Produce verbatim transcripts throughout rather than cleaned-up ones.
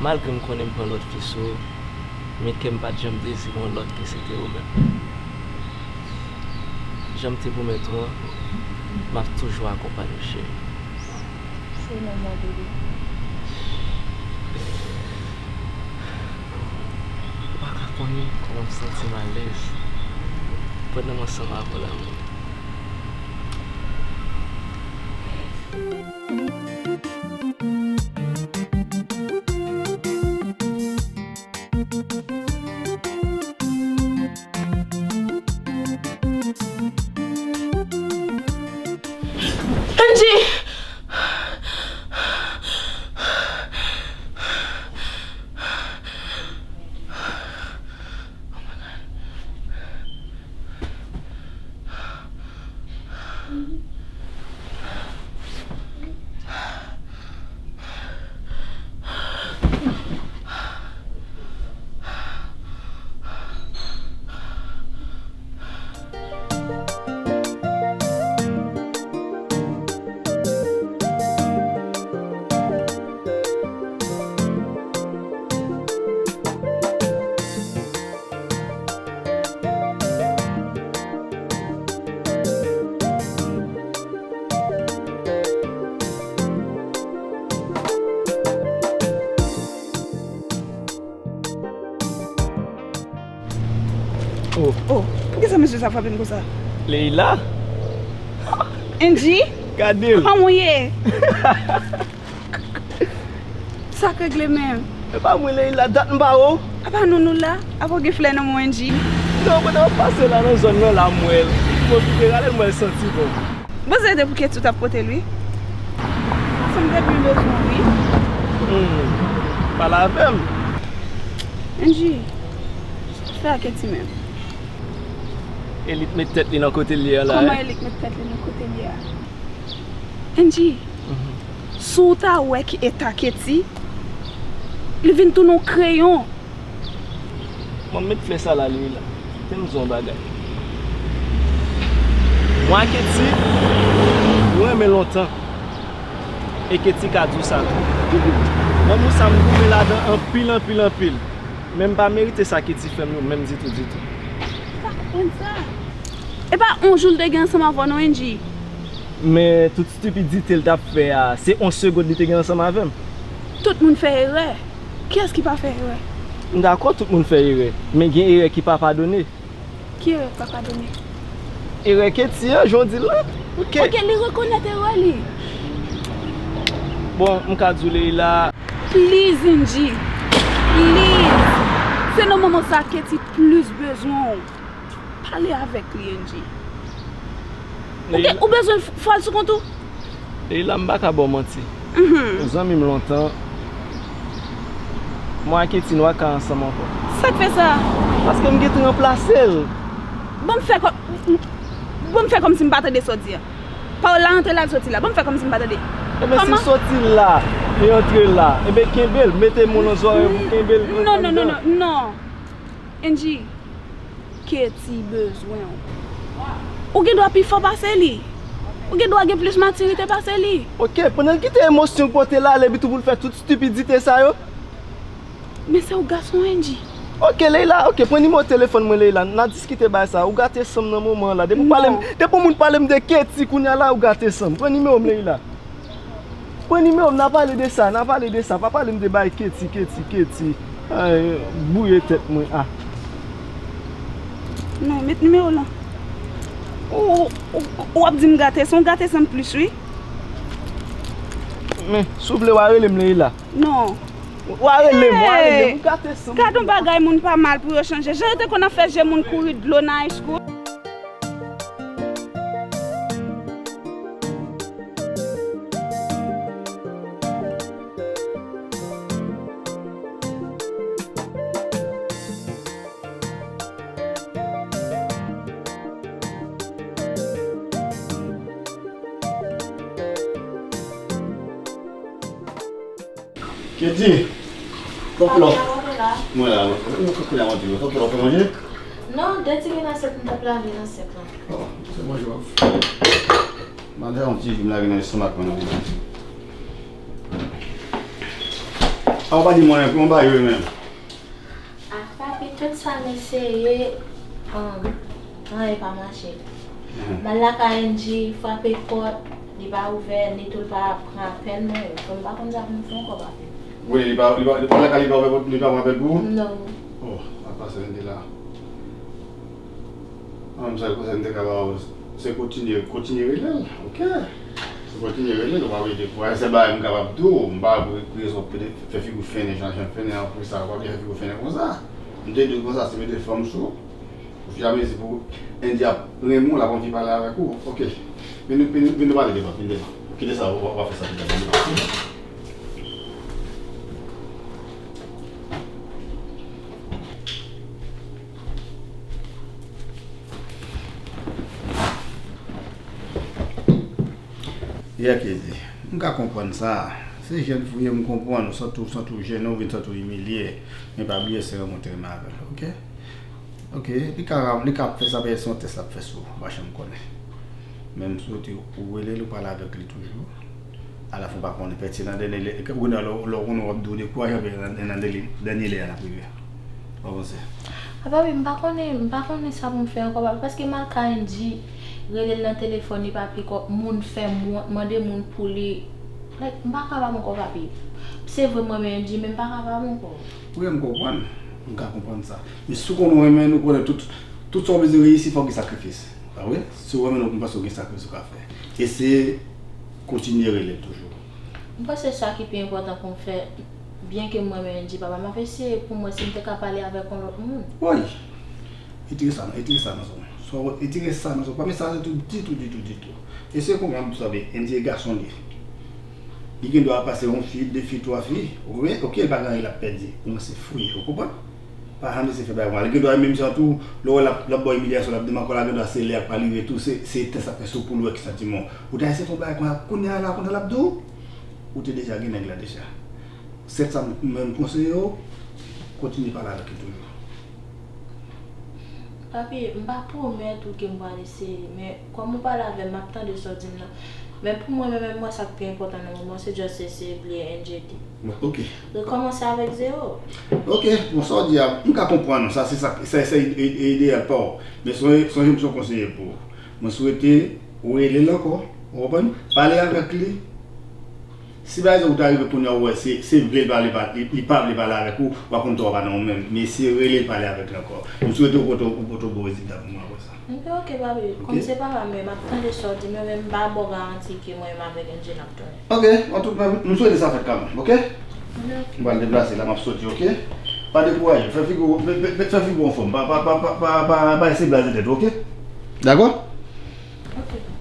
Malgre m konnen m pran lòt fi sou ou, men kè m pa t janm dezire yon lòt ke se te ou menm. Jan m te pwomèt ou an, m ap toujou akonpanye w, cheri. Sou non mwen, bebe. Ou pa ka konnen kòman m santi m alèz pandan m ansanm avè w, lanmou. Angie! Oh. Oh, poukisa mesye sa frape m konsa? Leila? Angie? Gade l. Kòman w ye? Sa k regle menm? E pa mwen, Leila, dat m pa wè w. Apa nou, nou la? Apa w gen flè nan men w, Angie? Non, pandan m ap pase la nan zòn nan la, m wè l. Mwen pwofite rale l, m wè l santi bon. Bon, se te pou Ketty w t ap pote l, wi. Sa m te byen bezwen w, wi. Hmm. Pale avè m. Angie, sa w fè ak Ketty menm? Elit met tèt li nan kote l ye a la, kòman, eh? Elit met tèt li nan kote l ye a? Angie, mhm, si w ta wè ki eta Ketty, li vin tounen yon kreyon. Mwen met flè sa la, li la. Fè m di w yon bagay. Mwen ak Ketty, nou renmen lontan. E Ketty ka di w sa tou. Lanmou sa, m goumen ladan anpil, anpil, anpil. Men m pa merite sa Ketty fè m yo menm ditou, ditou. M pa konprann sa. E pa yon jou l te gen ansanm avè w non, Angie. Men tout stipidite l t ap fè a, se yon segond li te gen ansanm avè m. Tout moun fè erè. Kiyès ki pa fè erè? M dakò, tout moun fè erè, men gen erè ki pa padone. Ki erè k pa padone? Erè Ketty an, jan w di l lan. Ok. Ok, li rekonèt erè li. Bon, m ka di w, Leila. Please, Angie. Please. Se nan moman sa Ketty plis bezwen w. Pale avèk li, Angie. Ou gen, ou bezwen fè l sou kont ou? Leila, m pa ka ba w manti. Mhm. Ou zanmi m lontan. Mwen ak Ketty, nou pa ka ansanm ankò. Sa k fè sa? Paske m gentan ranplase l. Ban m fè kò-, ban m fè kòmsi m pa tande sa w di a. Pawòl la antre la, l soti la. Ban m fè kòmsi m pa tande. Ebyen, si l soti la, li antre la, ebyen, kenbe l, mete men w nan zòrèy w, kenbe l. Non, non, non, non, non. Angie, Ketty bezwen w. Ou gen dwa pi fò pase li. Ou gen dwa gen plis matirite pase li. Ok, pandan l kite emosyon pote l ale, epi tou pou l fè tout stipidite sa yo. Men se yon gason, Angie. Ok, Leila, ok, pran nimewo telefòn mwen, Leila. N a diskite bagay sa. Ou gate san m nan moman an la. Depi w pale m, depi yon moun pale m de Ketty, kounye a la, ou gate san m. Pran nimewo m, Leila. Pran nimewo m, n a pale de sa, n a pale de sa. Pa pale m de bay Ketty, Ketty, Ketty. Ay, bwouye tèt mwen, ah. Non, met nimewo w lan. Ou, ou, ou, w ap di m gate san, w gate san m plis, wi. Men, si w vle, w a rele m, Leila. Non. W a rele m, w a rele m, w gate san m. Gad yon bagay, moun pa mal pou yo chanje. Jan yo te konn ap fè je moun kouri dlo nan high school. Ketty, kòk lò. Mwen la, mwen. Ou kote la, mwen di, kòk lò, fè manje? Non, dèti gen nan sèk, m t ap lave nan sèk la. Oh, se manje w ap fè. Mwen fè yon ti ji m lage nan estomak mwen, non. Ou pa di mwen, kòman bagay yo ye menm? Ah, papi, tout sa m eseye, um, anyen pa mache. Mhm. M al lakay Angie, frape pòt, li pa ouvè, ni tou l pa pran apèl mwen yo. Bon, m pa konn sa pou m fè ankò, papi. Wi, li pa, li pa, li pa lakay, li pa ouvè pòt, li pa pran apèl pou ou? Non. Oh, sa pase Angie la. An, m sa konsa m te ka ba w, se kontinye, kontinye rele l, oke? Se kontinye rele l, w ap ede pou w. Se bagay m kapab di w, m pa pou rezon pou te fè figi w fennen, jan, jan fennen an, pou sa, w pa vle fè figi w fennen konsa. M te di w konsa, se mete fanm sou ou. Ofiramezi pou Angie ap renmen w, l ap anvi pale avèk ou, oke? Vin, vin, vin nou pale devan, vin devan. Kite sa, w, w ap fè sa devan. Yè Kezi, m ka konprann sa. Se jèn fi w ye, m konprann, ou santi w, santi w jennen, ou vin santi w imilye. Men pa bliye se renmen w te renmen avè l, oke? Oke, li ka, li ka fè sa, men se yon tès l ap fè sou ou, ou pa janm konnen. Men m swete ou rele l, ou pale avèk li toujou. Alafen, ou pa konnen, pèdi nan dènye lè, kounye a, lè, lè w konnen w ap di w dekouraje, men nan, nan dènye, dènye lè a l ap rive. Ou panse? A, papi, m pa konnen, m pa konnen sa pou m fè ankò, papi, paske m al ka Angie, rele l nan telefòn, li pa pike, moun fè m wont, mande moun pou li. Like, m pa kapab ankò, papi. Se vre, m renmen Angie, men m pa kapab ankò. Wi, m konprann. M ka konprann sa. Men si w konnen w renmen l, ou konnen tout, tout sa w bezwen reyisi, fò w gen sakrifis. Pa vre? Si w renmen l, m panse w gen sakrifis ou ka fè. Eseye kontinye rele l toujou. M panse sa ki pi enpòtan pou m fè, byenke m renmen Angie, papa, m ap eseye pou m wè si m te ka pale avèk yon lòt moun. Wi. Retire sa, retire sa nan zòn. Retire sa nan zòn. Pa met sa nan zòn ditou, ditou, ditou. Eseye konprann sa, Angie e gason li ye. Li gen dwa pase yon fi, de fi, twa fi. Oke, oke, li pa gen anyen l ap pèdi. Omwen se fwi, ou konprann? Pa janm eseye fè bagay konsa. Li gen dwa menm jan tou, lè w wè l ap, l ap ba w imilyasyon, l ap demanke w la, gen dwa se lè a k pral rive tou, se, se tès ap fè sou poul wè ki santiman. Ou ta eseye fè yon bagay konsa, kounye a la, kounye a l ap di w, ou te deja gen nèg la deja. Sèl sa m, mwen m konseye w, kontinye pale avèk li toujou. Papi, m pa pwomèt ou ke m pral eseye, men kòm ou pale avè m, m ap tande sa w di m nan. Men pou mwen menm, mwen, sa k pi enpòtan nan moman, se just eseye bliye N J T. Bon, oke. Rekòmanse avèk zewo. Oke, bon, sa w di a, m ka konprann ou, sa se sa, se, se ide-, ideyal pa w. Men sonje, sonje m se yon konseye pou ou. Mwen swete ou rele l ankò, ou konprann? Pale avèk li. Si pa egzanp ou ta rive kounye a ou wè se, se vle l pale, pa, li, li pa vle pale avèk ou, w ap konn tò w pa nan ou menm. Men si rele l pale avèk li ankò. M swete ou pote, ou pote bon rezilta pou mwen apre sa. Oke, oke, papi. Oke? Kòm se papa m ye, m ap tande sa w di m yo, men m pa ba w garanti ke mwen menm avèk N J n ap tounen. Oke, antouka, m swete sa fèt kanmenm, oke? Oke, oke. M pral deplase la, m ap soti, oke? Pa dekouraje, fè figi w, fè, fè, fè figi w anfòm, pa, pa eseye blaze tèt ou, oke? Dakò? Oke, papi.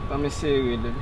Ban m eseye rele l.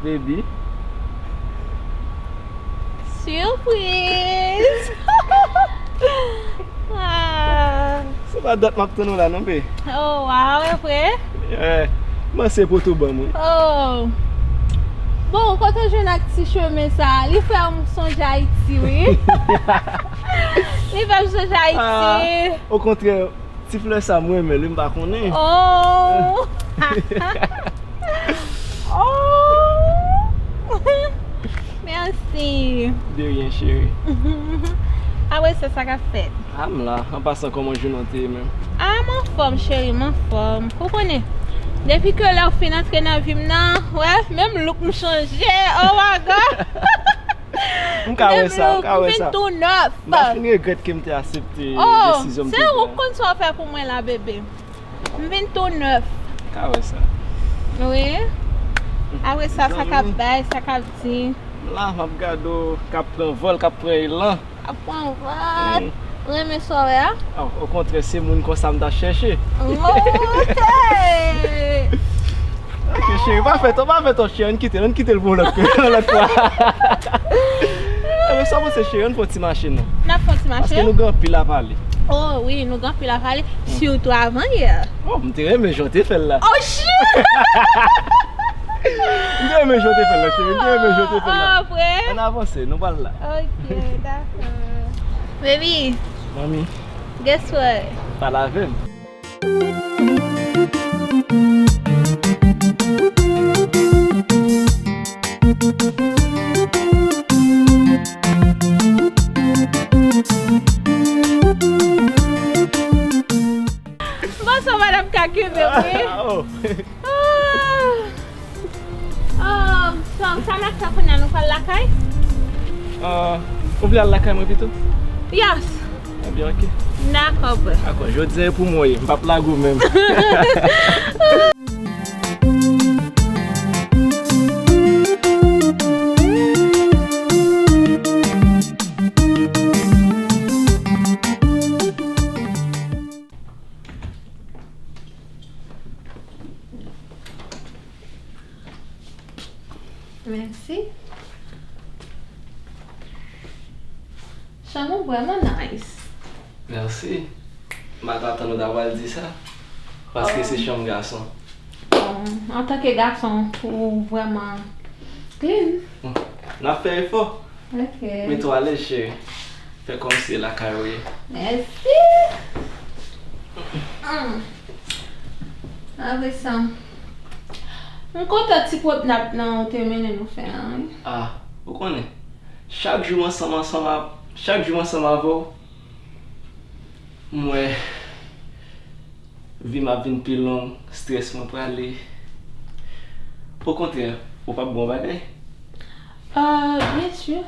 Baby. Sipriz! Ah. Se pa dat m ap tann ou la non, be. Oh, wow, e vre? Yeah. Kòman se poto ban mwen? Oh. Bon, kote w jwenn ak ti chemen sa? Li fè m sonje Ayiti, wi. Li fè m sonje Ayiti. Ah, okontrè, ti flè sa, mwen renmen l, m pa konnen. Oh! Oh! Mèsi. De rien, cheri. Apre sa, sa k ap fèt? Ah, m la. An pasan, kòman jounen w te ye menm? Ah, m anfòm, cheri, m anfòm. Ou konnen, depi ke lè w fin antre nan vi m nan, wè, menm look m chanje. Oh my God! M ka wè sa, m ka wè sa. M vin tou nèf. M pa fin regrèt ke m te aksepte desizyon m te pran. Oh, se ou k konn sa w fè pou mwen la, bebe. M vin tou nèf. M ka wè sa. Wi. Apre sa, sa k ap bay, sa k ap di. M la, m ap gade w k ap pran vòl, k ap pran elan. Ap pran vòl. Mm. Renmen sa w wè a? Ah, okontrè, se moun konsa m ta chèche. Ok. Ok, cheri, pa fè twò, pa fè twò, cheri, ann kite l, ann kite l pou yon lòt, yon lòt fwa. Ebyen, sa w panse, cheri, ann fè yon ti mache, non? N ap fè yon ti mache? Paske nou gen anpil a pale. Oh wi, nou gen anpil a pale, sitou avanyè. Oh, m te renmen jan w te fè l la. Oh shit! M te renmen jan w te fè l la, cheri. M te renmen jan w te fè l la. Oh, vre? Ann avanse, nou pral la. Ok, dakò. Baby. Manmi. Guess what? Pale avè m. Bon, sa madanm ka kenbe, wi. Oh. Ah. Oh, so, sa n ap fè kounye a, nou pral lakay? Ah, ou vle al lakay mwen pito? Yes. Ebyen, ok. Dakò, bro. Dakò, jodi a e pou mwen ye, m p ap lage w menm. Mèsi. Chanm ou vrèman nice. Mèsi. M pa t atann ou ta pral di sa. Paske se chanm gason. Bon, antanke gason, ou vrèman clean. Hmm. N ap fè efò. Ok. Mete w alèz, cheri. Fè kòmsi e lakay ou ye. Mèsi. Hmm. Apre sa, m kontan ti pwopnap nan ou te mennen nou fè an, wi. Ah, ou konnen, chak jou m ansanm, ansanm a, chak jou m ansanm avè w, m wè vi m ap vin pi long, strès mwen prale. Okontrè, ou p ap bon bagay? Euh, byen si.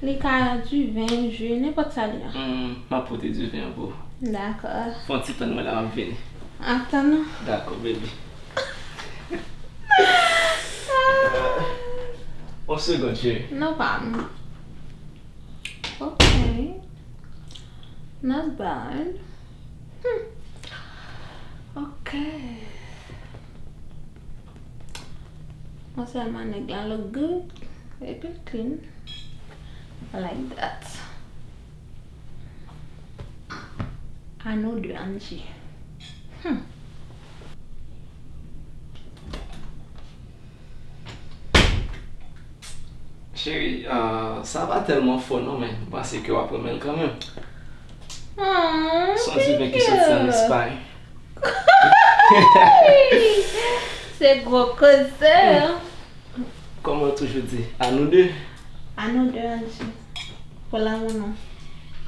Li ka diven, ji, nenpòt sa li ye. Hmm, m ap pote diven an pou ou. Dakò. Fè yon ti tann mwen la, m ap vini. Ap tann ou? Dakò, baby. Yon segonn, cheri. Non, pa m. Ok. Not bad. Hmm. Ok. Non sèlman nèg la look good, epi l clean. I like that. Anodè Angie. Hmm. Cheri, ah, sa pa tèlman fò non, men m panse ke w ap renmen l kanmenm. Oh, se yon diven ki soti ann Espay. Se gwo koze. Hmm. Kòman yo toujou di, à nous deux? À nous deux, Angie. Pou lanmou nou.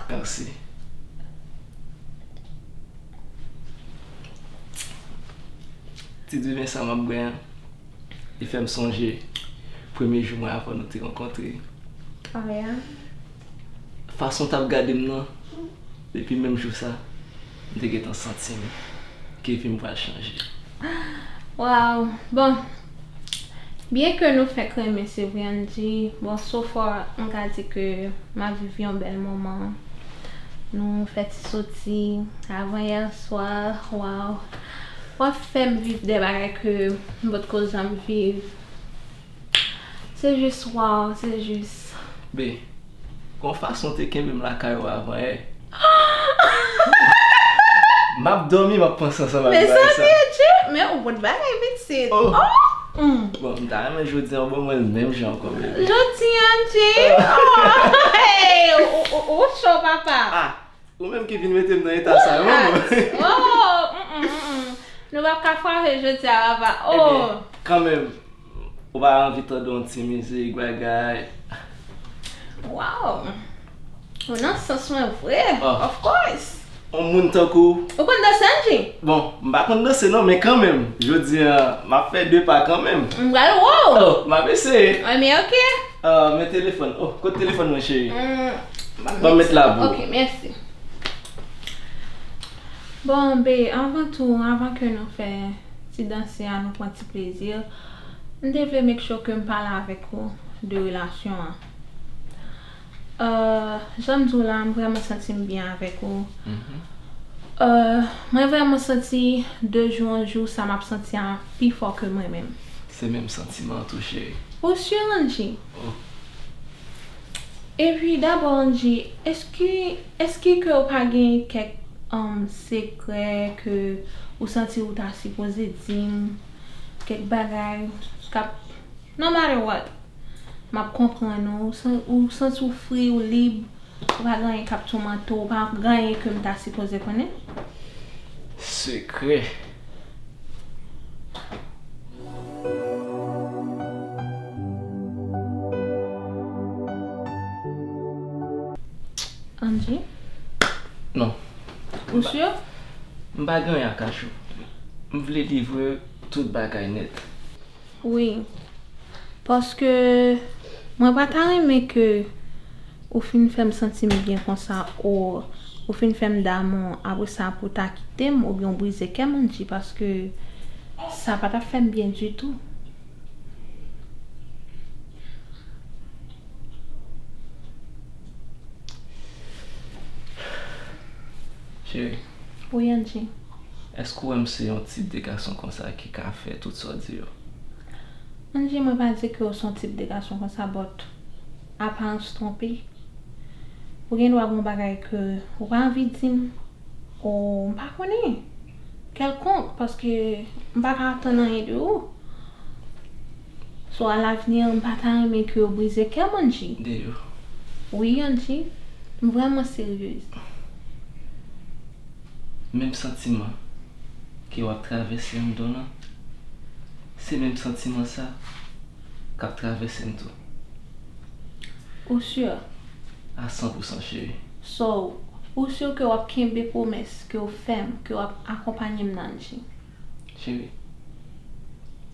Mèsi. Ti diven sa m ap bwè an, li fè m sonje premye jou mwen avè w nou te rankontre. Oh, yeah? Fason w t ap gade m nan, depi menm jou sa, m te gentan santi m ke vi m pral chanje. Wow! Bon, byen ke nou fèk renmen, se vre, Angie. Bon, so far, m ka di ke m ap viv yon bèl moman. Nou fè ti soti, avan yè swa, wow. W ap fè m viv de bagay ke m potko janm viv. Se jis wow, se jis. Be, gon fason w te kenbe m lakay ou avan yè. M ap dòmi, m ap panse ansanm ak bagay sa. Mezanmi, Dye, men ou bon bagay, pitit. Oh. Oh. Mm. Bon, m ta renmen jodi a w ban mwen l menm jan ankò, bebe. Jodi a, Dye. Oh. Hey, ou, ou, ou cho, papa. Ah. Ou menm ki vin mete m nan eta sa yo, manman. Oh, mm, mm, mm, mm. Nou p ap ka frape jodi a, papa. Oh. Ebyen, kanmenm, ou pa anvi tande yon ti mizik, bagay? Wow. Ou nan sans mwen vre. Oh. Of course. Yon moun tankou w. Ou konn danse, Angie? Bon, m pa konn danse non, men kanmenm, jodi a, m ap fè de pa kanmenm. M pral wè w. Oh, m ap eseye. Wi, men ok. Ah, men telefòn. Oh, kote telefòn mwen, cheri? Hmm, ban m met la pou ou. Ok, mèsi. Bon, be, anvan tou, anvan ke nou fè ti danse a, nou pran ti plezi, m te vle make sure ke m pale avèk ou de relasyon an. Euh, jan m di w la, m vrèman santi m byen avèk ou. Mhm. Euh, mwen vrèman santi de jou an jou, sa m ap santi a pi fò ke mwen menm. Se menm santiman an tou, cheri. Ou si, Angie? Oh. Epi dabò, Angie, èske, èske ke w pa gen kèk, um, sekrè ke ou santi ou ta sipoze di m, kèk bagay k ap, no matter what, m ap konprann ou, ou san-, ou santi w fri, ou lib, ou pa gen anyen k ap toumante w, ou pa gen anyen ke m ta sipoze konnen? Sekrè. Angie? Non. Ou si? M pa gen anyen a kache w. M vle livre w tout bagay nèt. Wi. Paske mwen pa ta renmen ke ou fin fè m santi m byen konsa, ou, ou fin fè m damou, apre sa pou w ta kite m, oubyen w brize kè m, Angie, paske sa pa t ap fè m byen ditou. Cheri. Wi, Angie. Èske w wè m se yon tip de gason konsa ki ka fè tout sa w di yo? Angie, mwen pa di ke w se yon tip de gason konsa, but aparans twonpe. Ou gen dwa gen yon bagay ke ou pa anvi di m, ou m pa konnen, kèlkonk, paske m pa ka atann anyen de ou. So, alavni, m pa ta renmen ke yo brize kè m, Angie. De yo. Wi, Angie. M vrèman seryez. Menm santiman ke w ap travèse anndan w lan, se menm santiman sa k ap travèse m tou. Ou si? A san pou san, cheri. So, ou si ke w ap kenbe pwomès ke w fè m, ke w ap akonpanye m nan, Angie? Cheri,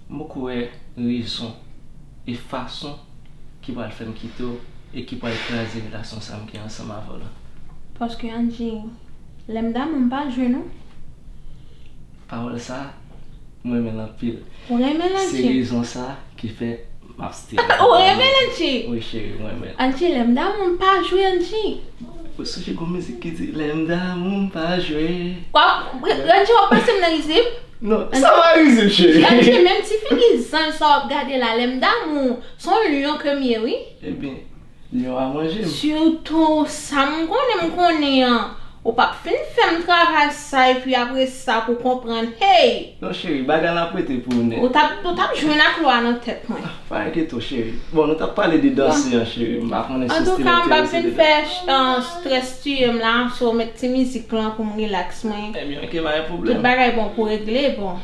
m poko wè rezon e fason ki pral fè m kite w e ki pral kraze relasyon sa m gen ansanm avè w la. Paske, Angie, lè m damou m pa jwe non. Pawòl sa, m renmen l anpil. Ou renmen l, Angie? Se rezon sa ki fè m ap stay. Ou renmen l, Angie? Wi, cheri, m renmen l. Angie, lè m damou m pa jwe, Angie. Ou sonje gon mizik ki di, lè m damou m pa jwe. W ap, Angie, w ap pase m nan rizib? Non, sa pa rizib, cheri. Angie, menm ti figi zanj sa w ap gade la, lè m damou, se yon lyon ke m ye, wi. Ebyen, lyon a manje m. Sitou sa m konnen, m konnen an, ou p ap fin fè m travay sa, epi apre sa pou konprann, hey! Non, cheri, bagay la ap rete pou ou nèt. Ou t ap, ou t ap jwenn ak lwa nan tèt mwen. Ah, pa enkyete w, cheri. Bon, nou t ap pale de danse an, cheri. M pa konnen si w still enterese dedan. Antouka, m p ap vin fè, uh, strès tiye m la, so met ti mizik lan pou m rilaks mwen. Ebyen, ok, pa gen pwoblèm. Tout bagay bon pou regle, bon.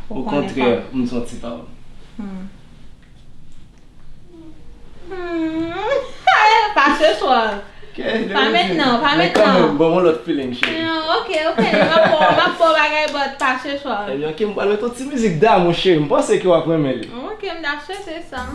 Ou konnen. Okontrè, m di yon ti pawòl. Hmm. Hmm. Pa se swa. Pa mentnan, pa mentnan. Men kanmenm, ban m yon lòt feeling, cheri. Non, ok, ok, m ap ba w, m ap ba w bagay, but pa se swa. Ebyen, ok, m pral met yon ti mizik damou, cheri. M panse ke w ap renmen li. Ok, m ta swete sa.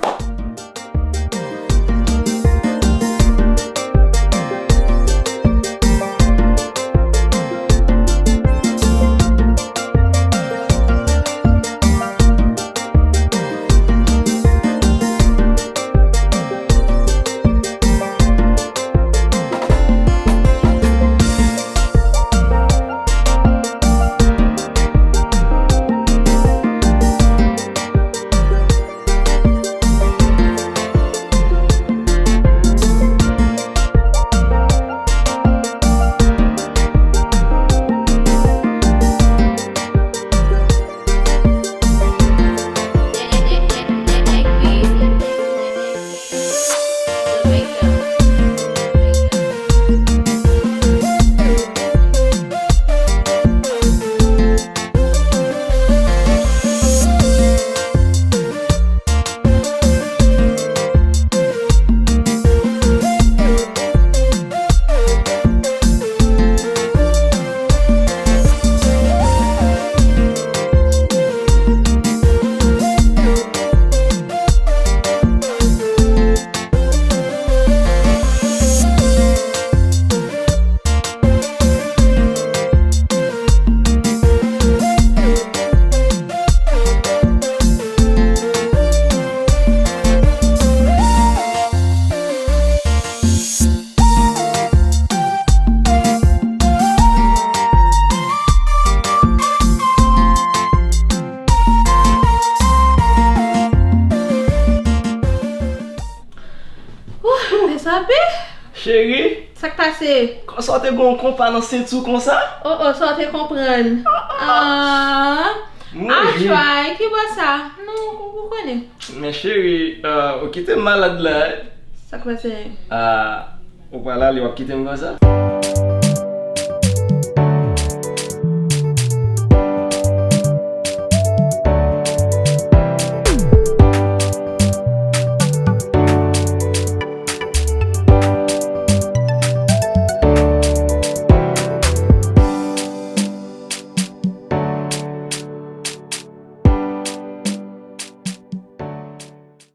Cheri, Sa k pase? Konsa w te gen yon konpa nan senti w konsa? Oh, oh, sa w te konprann? Ah, Mwen ri. Achway, ki bò sa? Non, ou konnen. Men cheri, ah, ou kite m malad la. Sa k pase? Ah, ou pral ale, w ap kite m konsa?